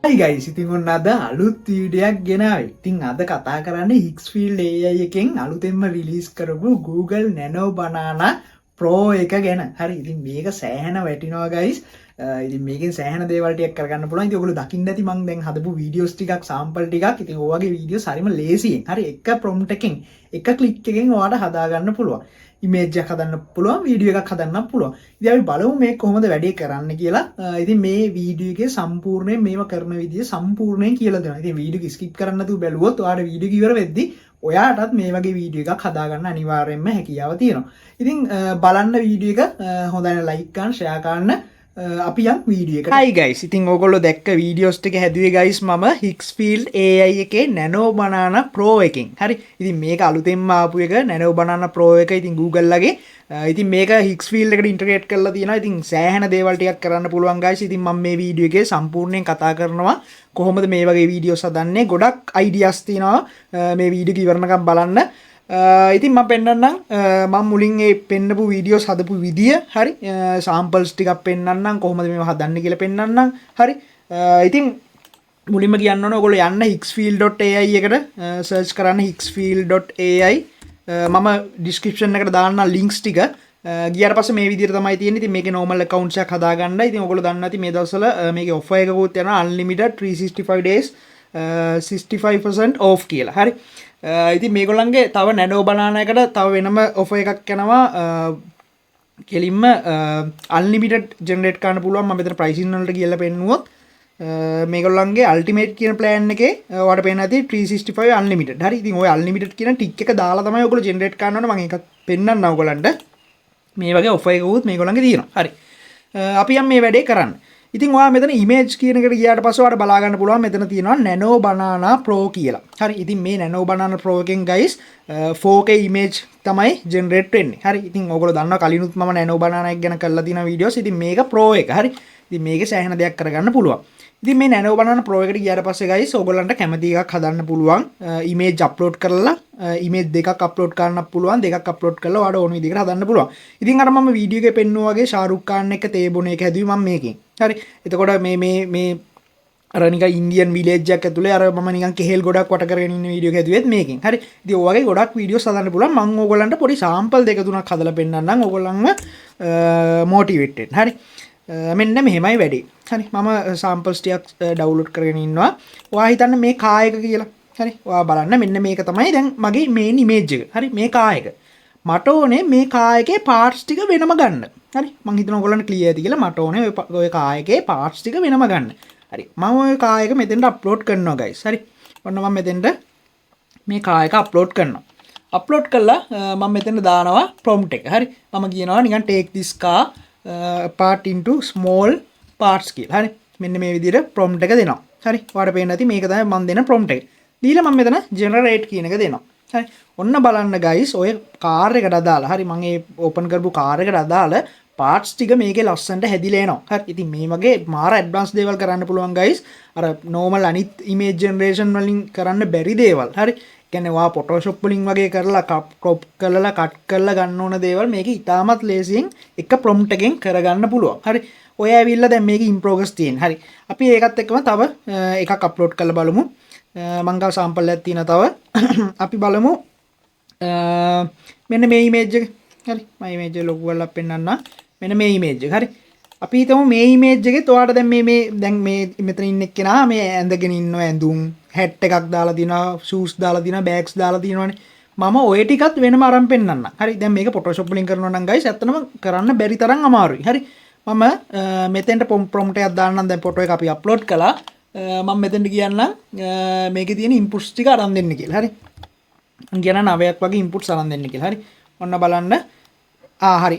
හයි guys, ඉතින් ඔන්න අද අලුත් වීඩියෝ එකක් ගෙනාවේ. ඉතින් අද කතා කරන්නේ Higgsfield AI එකෙන් අලුතෙන්ම රිලීස් කරපු Google Nano Banana Pro එක ගැන. හරි. ඉතින් මේක සෑහෙන වටිනවා ගයිස්. ඉතින් මේකෙන් සෑහෙන දේවල් ටිකක් කරගන්න පුළුවන්. ඉතින් ඔයගොල්ලෝ දකින්න ඇති මං දැන් හදපු වීඩියෝස් ටිකක්, සාම්පල් ටිකක්. ඉතින් ඔය වගේ වීඩියෝස් හරිම ලේසියෙන්, හරි, එක ප්‍රොම්ප්ට් එකෙන්, එක ක්ලික් එකෙන් ඔයාලට හදාගන්න පුළුවන්. ඉමේජ් එකක් හදන්න පුළුවන්, වීඩියෝ එකක් හදන්න පුළුවන්. ඉතින් අපි බලමු මේ කොහොමද වැඩේ කරන්න කියලා. ඉතින් මේ වීඩියෝ එකේ සම්පූර්ණයෙන් මේව කරන විදිය සම්පූර්ණයෙන් කියලා දෙනවා. ඉතින් වීඩියෝ එක ස්කිප් කරන්න නැතුව බැලුවොත් ඔයාලට වීඩියෝ එක ඉවර වෙද්දි ඔයාටත් මේ වගේ වීඩියෝ එකක් හදාගන්න අනිවාර්යයෙන්ම හැකියාව තියෙනවා. ඉතින් බලන්න වීඩියෝ එක හොඳයි ලයික් කරන්න, ෂෙයා කරන්න. අපි යන් වීඩියෝ එකට. හයි ගයිස්, ඉතින් ඔයගොල්ලෝ දැක්ක වීඩියෝස් ටික හැදුවේ ගයිස් මම Higgsfield AI එකේ Nano Banana Pro එකෙන්. හරි. ඉතින් මේක අලුතෙන්ම ආපු එක Nano Banana Pro එක. ඉතින් Google ලගේ. ඉතින් මේක Higgsfield එකට ඉන්ටග්‍රේට් කරලා තියෙනවා. ඉතින් සෑහෙන දේවල් ටිකක් කරන්න පුළුවන් ගයිස්. ඉතින් මම මේ වීඩියෝ එකේ සම්පූර්ණයෙන් කතා කරනවා කොහොමද මේ වගේ වීඩියෝස් හදන්නේ. ගොඩක් අයිඩියාස් තියෙනවා. මේ වීඩියෝ එක ඉවරනකම් බලන්න. ඉතින් මම පෙන්නන්නම් මම මුලින් ඒ පෙන්නපු වීඩියෝස් හදපු විදිය. හරි, සාම්පල්ස් ටිකක් පෙන්නන්නම්, කොහොමද මේවා හදන්නේ කියලා පෙන්නන්නම්. හරි, ඉතින් මුලින්ම කියන්න ඕන ඔයගොල්ලෝ යන්න higgsfield.ai එකට සර්ච් කරන්න higgsfield.ai. මම ඩිස්ක්‍රිප්ෂන් එකට දාන්නම් ලින්ක්ස් ටික. ගියාට පස්සේ මේ විදිහට තමයි තියෙන්නේ. ඉතින් මේකේ normal accounts එකක් හදාගන්න. ඉතින් ඔයගොල්ලෝ දන්නවා ඇති මේ දවස්වල මේකේ ඔෆර් එකකුත් යනවා, unlimited 365 days 65% off කියලා. හරි. ඉතින් මේගොල්ලන්ගේ තව නැනෝ බනානා එකට තව වෙනම ඔෆර් එකක් යනවා. කෙලින්ම අන්ලිමිටඩ් ජෙනරේට් කරන්න පුළුවන්. මම මෙතන ප්‍රයිසින් වලට කියලා පෙන්නුවොත් මේගොල්ලන්ගේ අල්ටිමේට් කියන ප්ලෑන් එකේ ඔයාලට පේන ඇති 365 අන්ලිමිටඩ්. හරි. ඉතින් ඔය අන්ලිමිටඩ් කියන ටික් එක දාලා තමයි ඔයගොල්ලෝ ජෙනරේට් කරන්න ඕනේ. මම ඒකත් පෙන්වන්නම් ඔයගොල්ලන්ට. මේ වගේ ඔෆර් එකකුත් මේගොල්ලන්ගේ තියෙනවා. හරි. අපි යම් මේ වැඩේ කරන්න. ඉතින් ඔයා මෙතන ඉමේජ් කියන එකට ගියාට පස්සේ ඔයාලට බලා ගන්න පුළුවන් මෙතන තියෙනවා Nano Banana Pro කියලා. හරි. ඉතින් මේ Nano Banana Pro එකෙන් guys 4K image තමයි ජෙනරේට් වෙන්නේ. හරි. ඉතින් ඔයගොල්ලෝ දන්නවා කලිනුත් මම Nano Banana එක ගැන කරලා තියෙන වීඩියෝස්. ඉතින් මේක Pro එක. හරි. ඉතින් මේකේ සෑහෙන දෙයක් කරගන්න පුළුවන්. ඉතින් මේ Nano Banana Pro එකට ගියාට පස්සේ guys ඔයගොල්ලන්ට කැමති එකක් හදන්න පුළුවන්. ඉමේජ් අප්ලෝඩ් කරලා ඉමේජ් දෙකක් අප්ලෝඩ් කරන්නත් පුළුවන්. දෙකක් අප්ලෝඩ් කරලා ඔයාලට ඕන විදිහකට හදන්න පුළුවන්. ඉතින් අර මම වීඩියෝ එකේ පෙන්නුවා වගේ ශාරුක් ખાන් එක්ක තේ බොන එක හැදුවේ මම මේකෙන්. හරි. එතකොට මේ මේ මේ අර නිකන් ඉන්දියන් විලේජ් එකක් ඇතුලේ අර මම නිකන් කෙහෙල් ගොඩක් වට කරගෙන ඉන්න වීඩියෝ එක හැදුවෙත් මේකෙන්. හරි. ඉතින් ඔය වගේ ගොඩක් වීඩියෝස් හදන්න පුළුවන්. මම ඕගොල්ලන්ට පොඩි සාම්පල් දෙක තුනක් හදලා පෙන්නන්නම් ඕගොල්ලන්ව මොටිවේට් වෙන්න. හරි. මෙන්න මෙහෙමයි වැඩේ. හරි. මම සාම්පල්ස් ටිකක් ඩවුන්ලෝඩ් කරගෙන ඉන්නවා. ඔයා හිතන්න මේ කා එක කියලා. හරි. ඔයා බලන්න මෙන්න මේක තමයි දැන් මගේ මේන් ඉමේජ් එක. හරි. මේ කා එක. මට ඕනේ මේ කා එකේ පාර්ට්ස් ටික වෙනම ගන්න. හරි. මං හිතනවා ඔයගොල්ලන්ට ක්ලියර් ඇති කියලා. මට ඕනේ ඔය කා එකේ පාර්ට්ස් ටික වෙනම ගන්න. හරි. මම ඔය කා එක මෙතෙන්ට අප්ලෝඩ් කරනවා ගයිස්. හරි. ඔන්න මම මෙතෙන්ට මේ කා එක අප්ලෝඩ් කරනවා. අප්ලෝඩ් කළා මම මෙතෙන්ට දානවා ප්‍රොම්ප්ට් එක. හරි. මම කියනවා නිකන් "Take this car part into small parts" කියලා. හරි. මෙන්න මේ විදිහට ප්‍රොම්ප්ට් එක දෙනවා. හරි. ඔයාලට පේන්න ඇති මේක තමයි මම දෙන ප්‍රොම්ප්ට් එක. දීලා මම මෙතන ජෙනරේට් කියන එක දෙනවා. හරි. ඔන්න බලන්න ගයිස්, ඔය කාර් එකට අදාළ, හරි, මම ඒ ඕපන් කරපු කාර් එකට අදාළ පාර්ට්ස් ටික මේකේ ලස්සනට හැදිලා එනවා. හරි. ඉතින් මේ වගේ මාර ඇඩ්වාන්ස් දේවල් කරන්න පුළුවන් ගයිස්. අර නෝමල් අනිත් ඉමේජ් ජෙනරේෂන් වලින් කරන්න බැරි දේවල්. හරි. කියන්නේ ඔයා ෆොටෝෂොප් වලින් වගේ කරලා ක්‍රොප් කරලා කට් කරලා ගන්න ඕන දේවල් මේක ඉතාමත් ලේසියෙන් එක ප්‍රොම්ප්ට් එකෙන් කරගන්න පුළුවන්. හරි. ඔය ඇවිල්ලා දැන් මේක ඉන් ප්‍රෝග්‍රස් තියෙන. හරි. අපි ඒකත් එක්කම තව එකක් අප්ලෝඩ් කරලා බලමු. මං ගාව සාම්පල් එකක් තියෙනවා තව. අපි බලමු මෙන්න මේ ඉමේජ් එක. හරි. මම ඉමේජ් එක ලොකු කරලා පෙන්නන්නම්. මෙන්න මේ ඉමේජ් එක. හරි. අපි හිතමු මේ ඉමේජ් එකෙත් ඔයාලට දැන් මේ මේ දැන් මේ මෙතන ඉන්න එක්කෙනා මේ ඇඳගෙන ඉන්නව ඇඳුම්, හැට් එකක් දාලා තිනවා, ෂූස් දාලා තිනවා, බෑග්ස් දාලා තිනවනේ. මම ඔය ටිකත් වෙනම අරන් පෙන්නන්නම්. හරි. දැන් මේක Photoshop වලින් කරනවා නම් ගයිස් ඇත්තටම කරන්න බැරි තරම් අමාරුයි. හරි. මම මෙතෙන්ට ප්‍රොම්ප්ට් එකක් දාන්නම්. දැන් ෆොටෝ එක අපි අප්ලෝඩ් කළා. මම මෙතෙන්ට කියන්නම් මේකේ තියෙන ඉන්පුට්ස් ටික අරන් දෙන්න කියලා. හරි. මං කියනවා නවයක් වගේ ඉන්පුට්ස් අරන් දෙන්න කියලා. හරි. ඔන්න බලන්න. ආ හරි.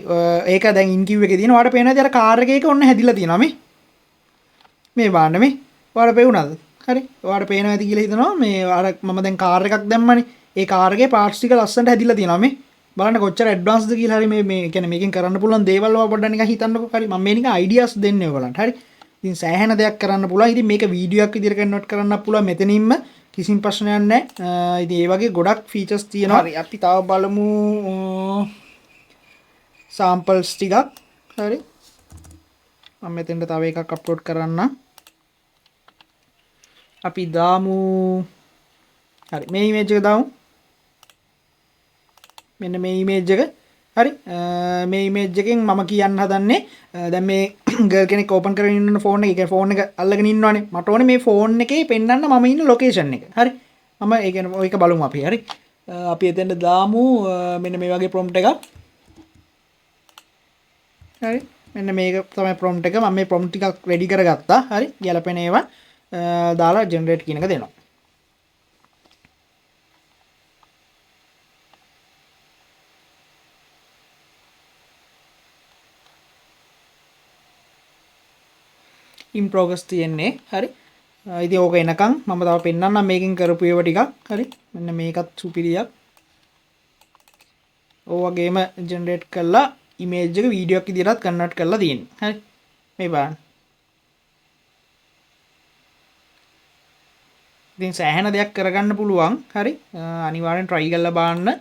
ඒක දැන් ඉන් කියු එකේ තියෙනවා. ඔයාලට පේනවා ඇති අර කාර් එකේ එක ඔන්න හැදිලා තියෙනවා මේ. මේ බලන්න මේ. ඔයාලට පේුණාද? හරි. ඔයාලට පේනවා ඇති කියලා හිතනවා. මේ අර මම දැන් කාර් එකක් දැම්මනේ. ඒ කාර් එකේ පාර්ට්ස් ටික ලස්සනට හැදිලා තියෙනවා මේ. බලන්න කොච්චර ඇඩ්වාන්ස්ද කියලා. හරි, මේ මේ කියන්නේ මේකෙන් කරන්න පුළුවන් දේවල් ඔයා පොඩ්ඩක් නිකන් හිතන්නකෝ. හරි. මම මේ නිකන් අයිඩියාස් දෙන්නේ ඔයගොල්ලන්ට. හරි. ඉතින් සෑහෙන දෙයක් කරන්න පුළුවන්. ඉතින් මේක වීඩියෝ එකක් විදිහට කන්වර්ට් කරන්නත් පුළුවන් මෙතනින්ම. කිසිම ප්‍රශ්නයක් නැහැ. ඉතින් ඒ වගේ ගොඩක් ෆීචර්ස් තියෙනවා. හරි. අපි තව බලමු සාම්පල්ස් ටිකක්. හරි. මම මෙතෙන්ට තව එකක් අප්ලෝඩ් කරන්න. අපි දාමු. හරි, මේ ඉමේජ් එක දාමු. මෙන්න මේ ඉමේජ් එක. හරි, මේ ඉමේජ් එකෙන් මම කියන්න හදන්නේ දැන් මේ ගර්ල් කෙනෙක් ඕපන් කරගෙන ඉන්න ෆෝන් එක, ඒ කියන්නේ ෆෝන් එක අල්ලගෙන ඉන්නවනේ. මට ඕනේ මේ ෆෝන් එකේ පෙන්වන්න මම ඉන්න ලොකේෂන් එක. හරි, මම ඒ කියන්නේ ඔයක බලමු අපි. හරි, අපි එතෙන්ට දාමු මෙන්න මේ වගේ ප්‍රොම්ප්ට් එකක්. හරි, මෙන්න මේක තමයි ප්‍රොම්ප්ට් එක. මම මේ ප්‍රොම්ප්ට් ටිකක් රෙඩි කරගත්තා. හරි, ගැලපෙන ඒවා දාලා ජෙනරේට් කියන එක දෙනවා. ඉන් ප්‍රෝග්‍රස් තියෙන්නේ. හරි, ඉතින් ඕක එනකන් මම තව පෙන්නන්නම් මේකෙන් කරපු ඒවා ටිකක්. හරි, මෙන්න මේකත් සුපිරියක්. ඔය වගේම ජෙනරේට් කරලා ඉමේජ් එක වීඩියෝ එකක් විදියටත් කන්වර්ට් කරලා තියෙන්නේ. හරි, මේ බලන්න. ඉතින් සෑහෙන දෙයක් කරගන්න පුළුවන්. හරි, අනිවාර්යෙන් try කරලා බලන්න.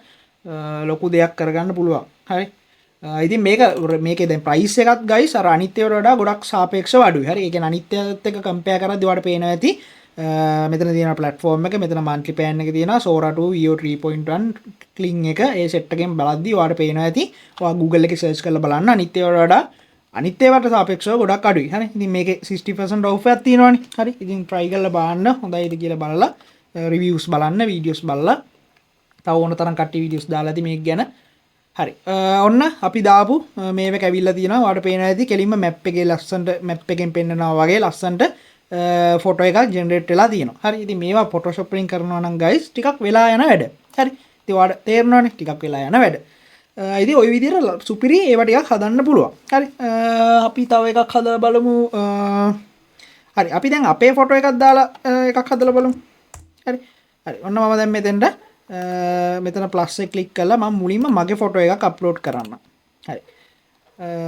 ලොකු දෙයක් කරගන්න පුළුවන්. හරි, ඉතින් මේකේ දැන් ප්‍රයිස් එකත් ගයිස් අර අනිත් ඒවාට වඩා ගොඩක් සාපේක්ෂව අඩුයි. හරි, ඒ කියන්නේ අනිත් ඒවාත් එක්ක කම්පෙයාර් කරද්දී ඔයාලට පේනවා ඇති මෙතන තියෙන ප්ලැට්ෆෝම් එක, මෙතන මන්ත්ලි ප්ලෑන් එක තියෙනවා, Sora 2 Veo 3.1 Kling එක, ඒ සෙට් එකෙන් බලද්දී ඔයාලට පේනවා ඇති. ඔයා Google එකේ සර්ච් කරලා බලන්න අනිත් ඒවාට වඩා අනිත් ඒවාට සාපේක්ෂව ගොඩක් අඩුයි. හරි, ඉතින් මේකේ 60% ඔෆ් එකක් තියෙනවනේ. හරි, ඉතින් try කරලා බලන්න හොඳයිද කියලා බලලා, රිවිව්ස් බලන්න, වීඩියෝස් බලලා, තව ඕන තරම් කට්ටිය වීඩියෝස් දාලා ඇති මේක ගැන. හරි, ඔන්න අපි දාපු මේක ඇවිල්ලා තියෙනවා. ඔයාලට පේනවා ඇති කෙලින්ම මැප් එකේ ලස්සනට මැප් එකෙන් පෙන්නනවා වගේ ලස්සනට ෆොටෝ එකක් ජෙනරේට් වෙලා තියෙනවා. හරි, ඉතින් මේවා ෆොටෝෂොප් වලින් කරනවා නම් ගයිස් ටිකක් වෙලා යන වැඩ. හරි, ඉතින් ඔයාලට තේරෙනවනේ ටිකක් වෙලා යන වැඩ. ඉතින් ওই විදිහට සුපිරි ඒවා ටිකක් හදන්න පුළුවන්. හරි, අපි තව එකක් හදලා බලමු. හරි, අපි දැන් අපේ ෆොටෝ එකක් දාලා එකක් හදලා බලමු. හරි, හරි, ඔන්න මම දැන් මෙතෙන්ට මෙතන ප්ලස් එක ක්ලික් කරලා මම මුලින්ම මගේ ෆොටෝ එකක් අප්ලෝඩ් කරන්න. හරි,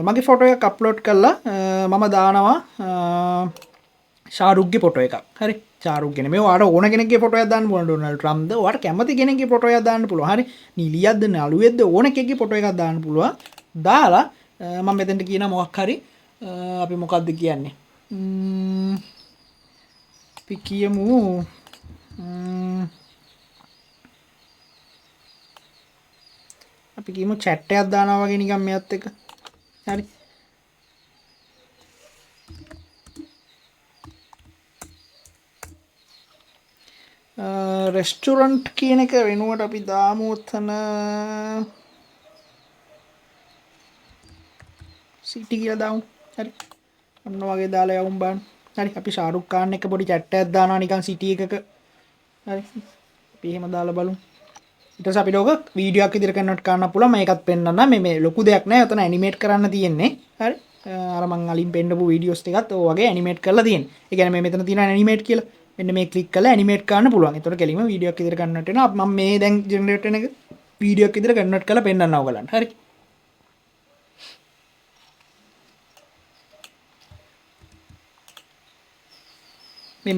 මගේ ෆොටෝ එකක් අප්ලෝඩ් කරලා මම දානවා ශාරුක්ගේ ෆොටෝ එකක්. හරි, ශාරුක්ගේ නෙමෙයි, ඔයාලට ඕන කෙනෙක්ගේ ෆොටෝ එකක් දාන්න පුළුවන්. ඩොනල්ඩ් ට්‍රම්ප්ද, ඔයාලට කැමති කෙනෙක්ගේ ෆොටෝ එකක් දාන්න පුළුවන්. හරි, නිලියක්ද නළුවෙක්ද ඕන කෙනෙක්ගේ ෆොටෝ එකක් දාන්න පුළුවන්. දාලා මම මෙතෙන්ට කියනවා මොකක් හරි, අපි මොකද්ද කියන්නේ? අපි කියමු, අපි කියමු චැට් එකක් දානවා වගේ නිකන් මෙයත් එක්ක. හරි, රෙස්ටොරන්ට් කියන එක වෙනුවට අපි දාමු ඔතන සිටි කියලා දාමු. හරි, ඔන්න වගේ දාලා යමු බලන්න. හරි, අපි ශාරුක් ખાන් එක්ක පොඩි චැට් එකක් දානවා නිකන් සිටි එකක. හරි, අපි එහෙම දාලා බලමු. ඊට පස්සේ අපිට ඔක වීඩියෝ එකක් විදිහට කන්වර්ට් කරන්න පුළුවන්. මම ඒකත් පෙන්නන්නම්. මේ ලොකු දෙයක් නෑ. ඔතන ඇනිමේට් කරන්න තියෙන්නේ. හරි, අර මං අලින් පෙන්නපු වීඩියෝස් ටිකත් ඔය වගේ ඇනිමේට් කරලා තියෙන්නේ. ඒ කියන්නේ මේ මෙතන තියෙන ඇනිමේට් කියලා. මෙන්න මේ ක්ලික් කරලා ඇනිමේට් කරන්න පුළුවන්. ඒතකොට කෙලින්ම වීඩියෝ එකක් විදිහට කන්වර්ට් වෙනවා. මම මේ දැන් ජෙනරේට් වෙන එක වීඩියෝ එකක් විදිහට කන්වර්ට් කරලා පෙන්නන්නම් ඔයගලන්ට. හරි,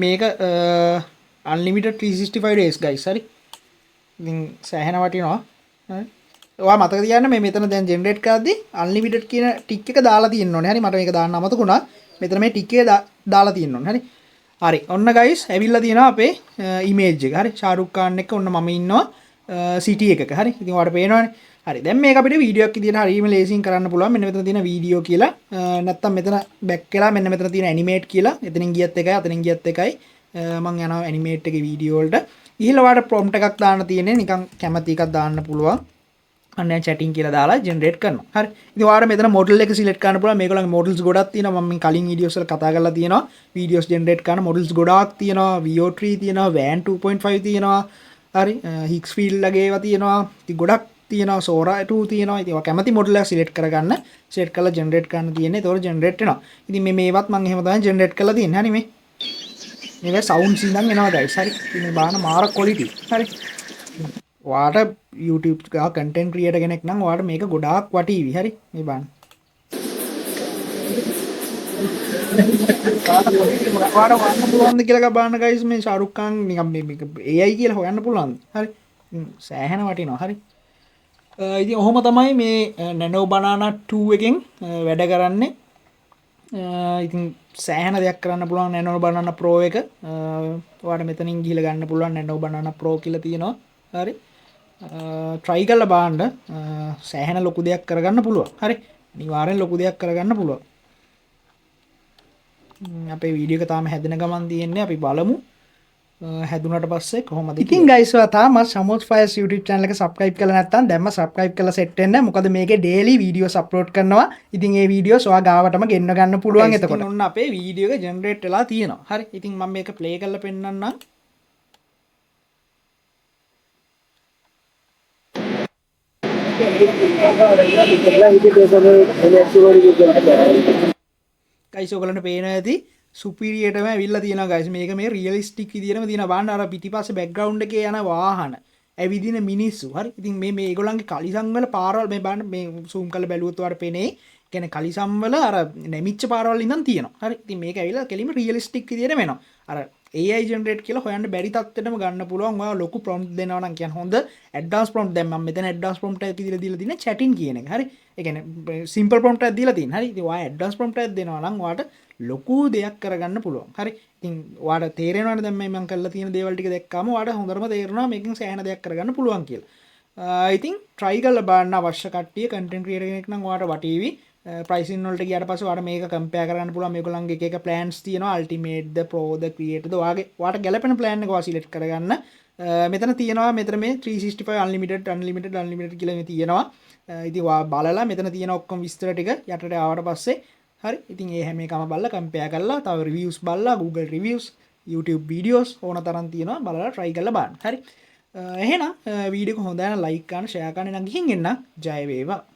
මේක අන්ලිමිටඩ් 365 days guys. හරි, ඉතින් සෑහෙන වටිනවා. හරි, ඔයා මතක තියාගන්න මේ මෙතන දැන් ජෙනරේට් කරද්දි අන්ලිමිටඩ් කියන ටික් එක දාලා තියෙන්න ඕනේ. හරි, මට මේක දාන්න අමතක වුණා. මෙතන මේ ටික් එක දාලා තියෙන්න ඕනේ. හරි, හරි, ඔන්න ගයිස් ඇවිල්ලා තියෙනවා අපේ ඉමේජ් එක. හරි, ශාරුක් ખાන් එක්ක ඔන්න මම ඉන්නවා සිටි එකක. හරි, ඉතින් ඔයාලට පේනවනේ. හරි, දැන් මේක අපිට වීඩියෝ එකක් විදියට හරියම ලේසියෙන් කරන්න පුළුවන්. මෙන්න මෙතන තියෙන වීඩියෝ කියලා, නැත්තම් මෙතන බැක් වෙලා මෙන්න මෙතන තියෙන ඇනිමේට් කියලා. එතනින් ගියත් එකයි, අතනින් ගියත් එකයි. මං යනවා ඇනිමේට් එකේ වීඩියෝ වලට. ගිහිල්ලා ඔයාලට ප්‍රොම්ප්ට් එකක් දාන්න තියෙන්නේ. නිකන් කැමති එකක් දාන්න පුළුවන්. අන්න දැන් චැටින් කියලා දාලා ජෙනරේට් කරනවා. හරි, ඉතින් ඔයාලට මෙතන මොඩල් එක සිලෙක්ට් කරන්න පුළුවන්. මේගොල්ලන්ගේ මොඩල්ස් ගොඩක් තියෙනවා. මම මේ කලින් වීඩියෝස් වල කතා කරලා තියෙනවා. වීඩියෝස් ජෙනරේට් කරන මොඩල්ස් ගොඩාක් තියෙනවා. Veo 3 තියෙනවා, Wan 2.5 තියෙනවා. හරි, Higgsfield ලගේ ඒවා තියෙනවා. ඉතින් ගොඩක් තියෙනවා. Sora 2 තියෙනවා. ඉතින් ඔයා කැමති මොඩල් එකක් සිලෙක්ට් කරගන්න. සිලෙක්ට් කරලා ජෙනරේට් කරන්න තියෙන්නේ. ඒතකොට ජෙනරේට් වෙනවා. ඉතින් මේවත් මම එහෙම තමයි ජෙනරේට් කරලා තියෙන්නේ. හරි, මේවා සවුන්ඩ්ස් ඉඳන් එනවා ගයිස්. හරි, ඉතින් මේ බාන මාර ක්වොලිටි. හරි, ඔයාට YouTube එක කන්ටෙන්ට් ක්‍රියේටර් කෙනෙක් නම් ඔයාට මේක ගොඩාක් වටීවි. හරි, මේ බලන්න. ඔයාට හොයන්න පුළුවන්ද කියලා එකක් බලන්න ගයිස්. මේ ශාරුක් ખાන් නිකන් මේක AI කියලා හොයන්න පුළුවන්ද? හරි, සෑහෙන වටිනවා. හරි, ඉතින් ඔහොම තමයි මේ Nano Banana 2 එකෙන් වැඩ කරන්නේ. ඉතින් සෑහෙන දෙයක් කරන්න පුළුවන් Nano Banana Pro එක. ඔයාලට මෙතනින් ගිහලා ගන්න පුළුවන් Nano Banana Pro කියලා තියෙනවා. හරි. ට්‍රයි කරලා බලන්න. සෑහෙන ලොකු දෙයක් කරගන්න පුළුවන්. හරි. අනිවාර්යෙන් ලොකු දෙයක් කරගන්න පුළුවන්. අපේ වීඩියෝ එක තාම හැදෙන ගමන් තියෙන්නේ. අපි බලමු හැදුනට පස්සේ කොහොමද. ඉතින් ගයිස්, ඔයා තාම සමෝස් ෆයර්ස් YouTube channel එක subscribe කරලා නැත්නම් දැන්ම subscribe කරලා සෙට් වෙන්න. මොකද මේකේ ඩේලි වීඩියෝස් අප්ලෝඩ් කරනවා. ඉතින් ඒ වීඩියෝස් ඔයා ගාවටම ගෙන්න ගන්න පුළුවන් එතකොට. ඉතින් ඔන්න අපේ වීඩියෝ එක ජෙනරේට් වෙලා තියෙනවා. හරි. ඉතින් මම මේක ප්ලේ කරලා පෙන්නන්නම්. ගයිස්, ඔයගොල්ලන්ට පේනවා ඇති සුපිරියටම ඇවිල්ලා තියෙනවා ගයිස්. මේක මේ රියලිස්ටික් විදියටම තියෙනවා. බලන්න අර පිටිපස්සේ බෑග්ග්‍රවුන්ඩ් එකේ යන වාහන, ඇවිදින මිනිස්සු. හරි. ඉතින් මේ මේ ඒගොල්ලන්ගේ කලිසම් වල පාරවල් මේ බලන්න, මේ සූම් කරලා බැලුවොත් ඔයාලට පේන්නේ. කියන්නේ කලිසම් වල අර නැමිච්ච පාරවල් ඉඳන් තියෙනවා. හරි. ඉතින් මේක ඇවිල්ලා කෙලින්ම රියලිස්ටික් විදියටම එනවා. අර AI generate කියලා හොයන්න බැරි තත්ත්වෙටම ගන්න පුළුවන්. ඔයා ලොකු ප්‍රොම්ප්ට් දෙනවා නම්, කියන්නේ හොඳ ඇඩ්වාන්ස් ප්‍රොම්ප්ට්. දැන් මම මෙතන ඇඩ්වාන්ස් ප්‍රොම්ප්ට් එකක් විදියට දීලා තියෙන්නේ චැටින් කියන එක. හරි. ඒ කියන්නේ සිම්පල් ප්‍රොම්ප්ට් එකක් දීලා තියෙන්නේ. හරි. ඉතින් ඔයා ඇඩ්වාන්ස් ප්‍රොම්ප්ට් එකක් දෙනවා නම් ඔයාට ලොකු දෙයක් කරගන්න පුළුවන්. හරි. ඉතින් ඔයාට තේරෙනවනේ, දැන් මේ මම කරලා තියෙන දේවල් ටික දැක්කම ඔයාට හොඳටම තේරෙනවා මේකෙන් සෑහෙන දෙයක් කරගන්න පුළුවන් කියලා. ඉතින් try කරලා බලන්න අවශ්‍ය කට්ටිය. කන්ටෙන්ට් ක්‍රියේටර් කෙනෙක් නම් ඔයාට වටීවි. ප්‍රයිසින් වලට ගියාට පස්සේ ඔයාට මේක කම්පෙයාර් කරගන්න පුළුවන්. මේගොල්ලන්ගේ එක එක ප්ලෑන්ස් තියෙනවා, අල්ටිමේට් ද, ප්‍රෝ ද, ක්‍රියේටර් ද. ඔයාගේ ඔයාට ගැලපෙන ප්ලෑන් එක ඔයා සිලෙක්ට් කරගන්න. මෙතන තියෙනවා, මෙතන මේ 365, අන්ලිමිටඩ්, අන්ලිමිටඩ්, අන්ලිමිටඩ් කියලා මේ තියෙනවා. ඉතින් ඔයා බලලා මෙතන තියෙන ඔක්කොම විස්තර ටික යටට ආවට පස්සේ. හරි. ඉතින් ඒ හැම එකම බලලා, කම්පෙයාර් කරලා, තව රිවිව්ස් බලලා, Google reviews, YouTube videos ඕන තරම් තියෙනවා, බලලා try කරලා බලන්න. හරි. එහෙනම් වීඩියෝ එක හොඳයි නම් ලයික් කරන්න, ෂෙයා කරන්න. නම් ගිහින් එන්න. ජය වේවා.